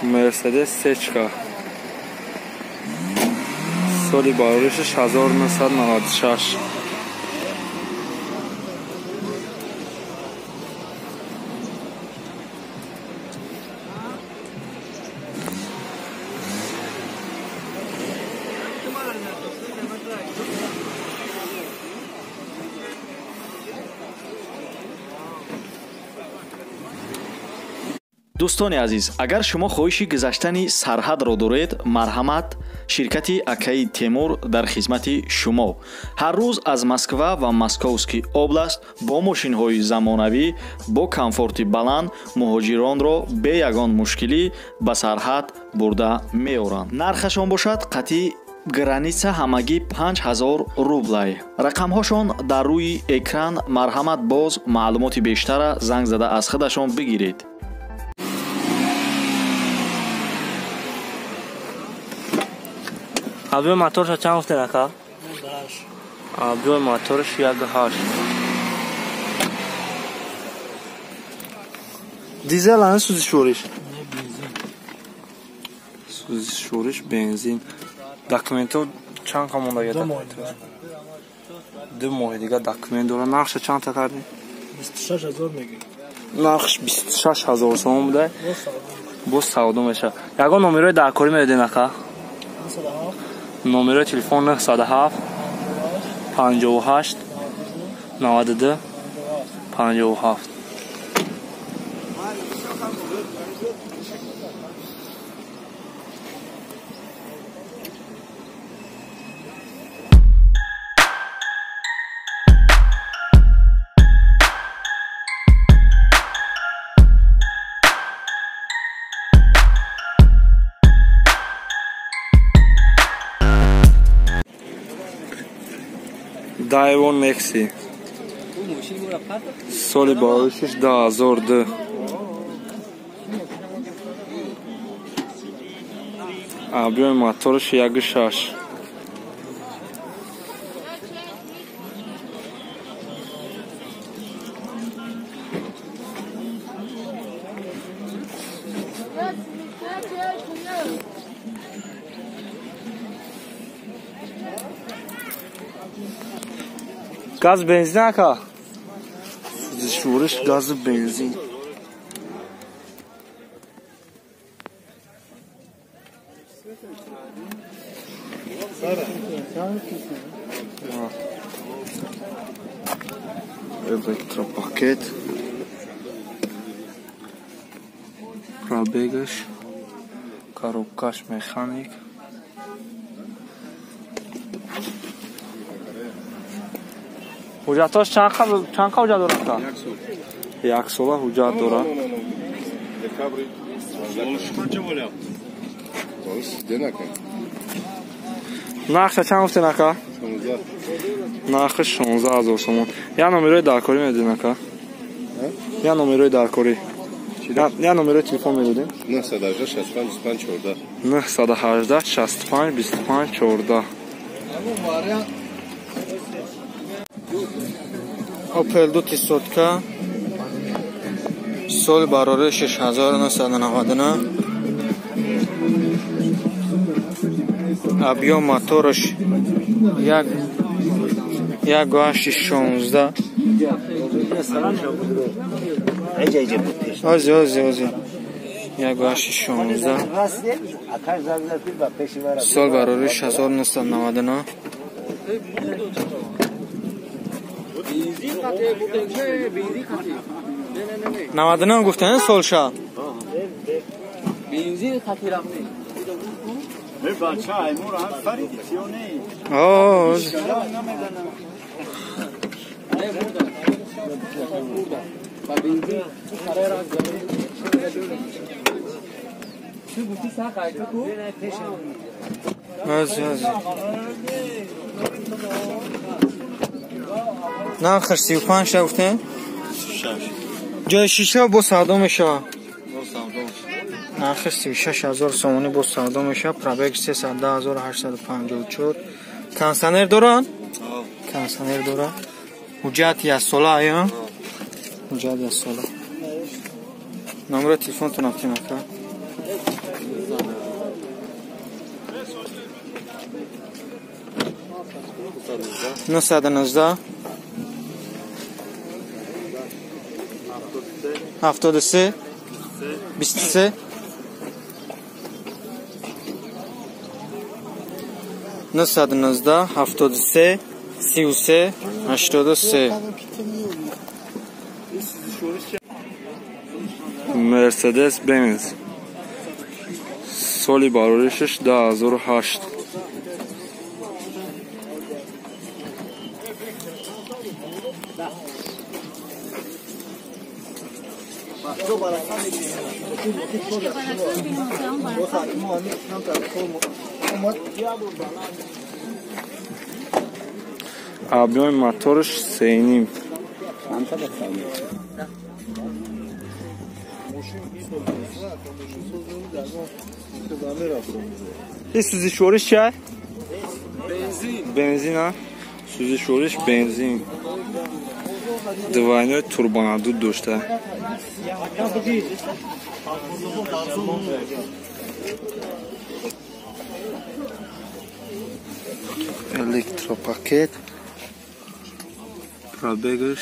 Мерседес Сечка. Соли бароришаш 1996. Дӯстони азиз, агар шумо хоҳиши гузаштани сарҳадро доред, марҳамат, ширкати акаи Темур дар хизмати шумо. Ҳар рӯз аз Москва ва Московский област бо мошинҳои замонавӣ бо комфорти баланд муҳоҷиронро бе ягон мушкилӣ ба сарҳад бурда меоранд. Нархашон бошад қатъи граница ҳамагӣ 5000 рублай. Рақамҳошон дар рӯи экран, марҳамат, боз маълумоти бештара занг зада аз худашон бигиред. Объём моторша чанд гуфтен ака? Объём моторш 1.8. Дизел ана сӯзишвориш? Сӯзишвориш бензин. Документҳо чанд қа монда? 2 моҳи дига документ дора. Нархша чанд та кардем? 26000 мегӯем. Нархш 26000 сомон буда. Боз савдо мешавад. Ягон номерои даркорӣ медоден ака? Номерои телефон 907 58 92 57. Daewoo Nexi. Соли бароришаш 2002. Объёми мотораш 1.6. Газ бензин ака? Сӯзишвориш гази бензин. Электропакет. Пробегаш. Коробкаш механик. Ҳуҷҷатҳош чанд қа ҳуҷҷат дорад? Як сола ҳуҷҷат дорад. Нархша чанд гуфтен ака? Нархи 16000 сомон. Я номерои даркорӣ медодем ака? Я номерои даркорӣ. Я номерои телефон медодем? 918 65 25 14. 918 65 25 14. Opel 2 тисотка, соли барори 6999, объём мотораш 1.816. Ози ози ози 1.816, сол барори 6999. 99 гуфтан солша. Бензин хати рафти. бача аймура ҳам фариди тиёне. О, аз аз. Нархаш 35 ша гуфтем? Ҷои шиша бо савдо мешавад. Нархи 36000 сомонӣ бо савдо мешавад. Пробег 310854. Кондиционер дорад? Кондиционер дорад. Ҳуҷҷат яксола ая? Ҳуҷҷат яксола. Номери телефонтон афтем ака? 919 73 23 919 73 33 83. Mercedes Benz соли бароришаш 2008. Объёми мотораш 3,5. Ин сӯзишвориш чиа? Бензин. А? Сӯзишвориш бензин. Двойной турбонадуд дошта. Электропакет. Пробегаш.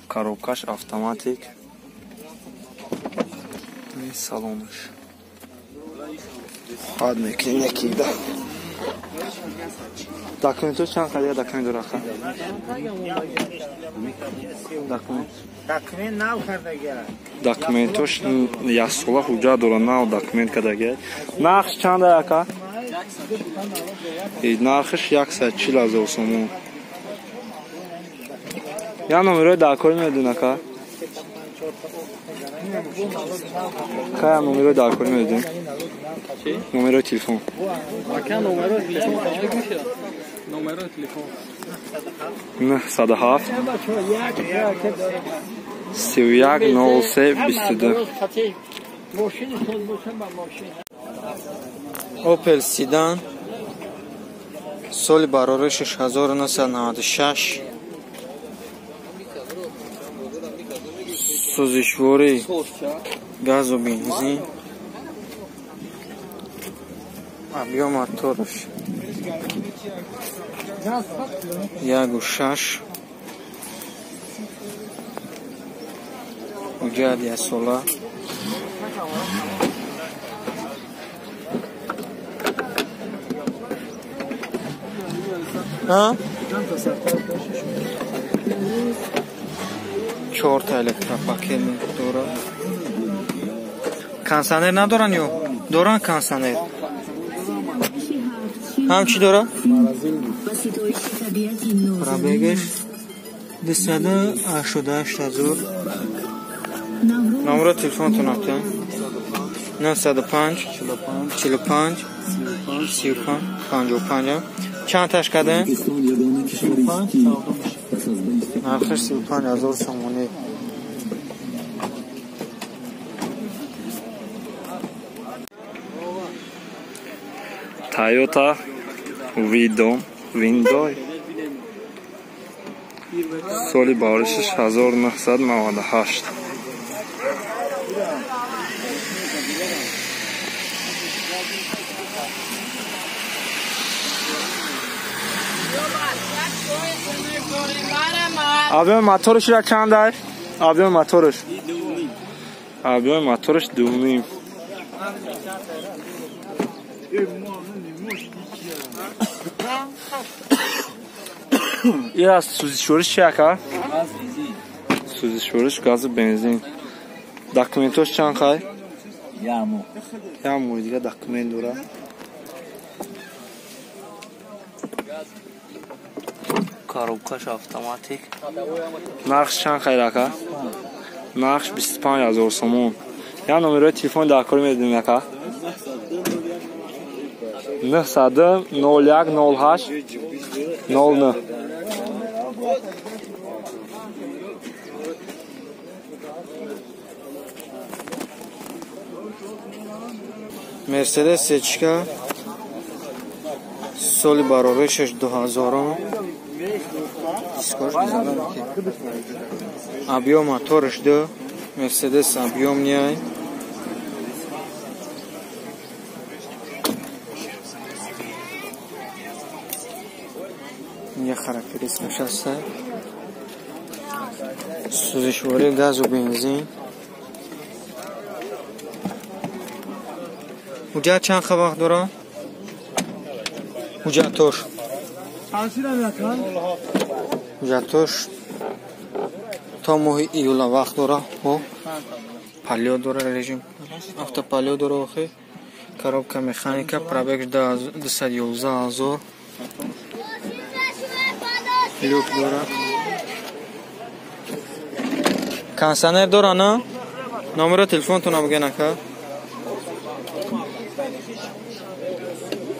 Коробкаш автоматик. Салонаш. Хад мекунем якида. Документҳо чанд қадр документ дорад? Документ. Документ нав кардагия. Документош як сола ҳуҷҷат дорад, нав документ кардагия. Нархш чанд ака? Нархш 140 000 сомон. Я номерои даркорӣ медодин ака? Кая номерои даркорӣ медодин? Номерои телефон. Ака номерои телефон. Номерои телефон. 907 31 03 22. Opel Sedan соли бароришаш 1996. Сӯзишворӣ газу бензин. Объём мотораш 1,6. Ҳуҷҷат яксола. Чорта электропакет дорад. Кондиционер надоранд ё? Доранд кондиционер. Ҳам чӣ дорад? Пробегаш 288 000. Номеро телефонтон афтем. 905 45 35 55. Чанд таш кардем? Нархаш 35 000 сомонӣ. Toyota Windo соли бароришаш 1998. Объёми мотораш ра чанд ай? Объёми мотораш. Объёми мотораш 2,5. Ин аз сӯзишвориш чи ака? Сӯзишвориш газу бензин. Документош чанд қай? Як моҳи дига документ дорад. Коробкаш автоматик. Нархш чанд хайр ака? Нархш 25 000 сомон. Я номерои телефони даркорӣ медодем ака? 901 08 09. Мерседес сечка соли бароришаш 2000. Объём мотораш 2. Мерседес объём неай. Характеристикаш ҳаста. Сӯзишвории газу бензин. Ҳуҷҷат чанд ха вақт дора? Ҳуҷҷатош. Ҳуҷҷатош то моҳи июла вақт дора. Палё дора, режим автопалё дора охи. Коробка механика, пробег 211 000. Люк дора. Кондиционер дора на? Номери телефонтона бигӯен ака.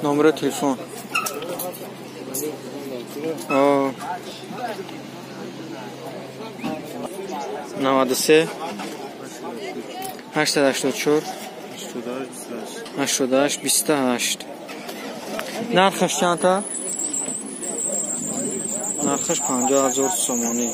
Номери телефон. 93 884 88 28. Нархаш чанда? Нархаш 50 000 сомонӣ.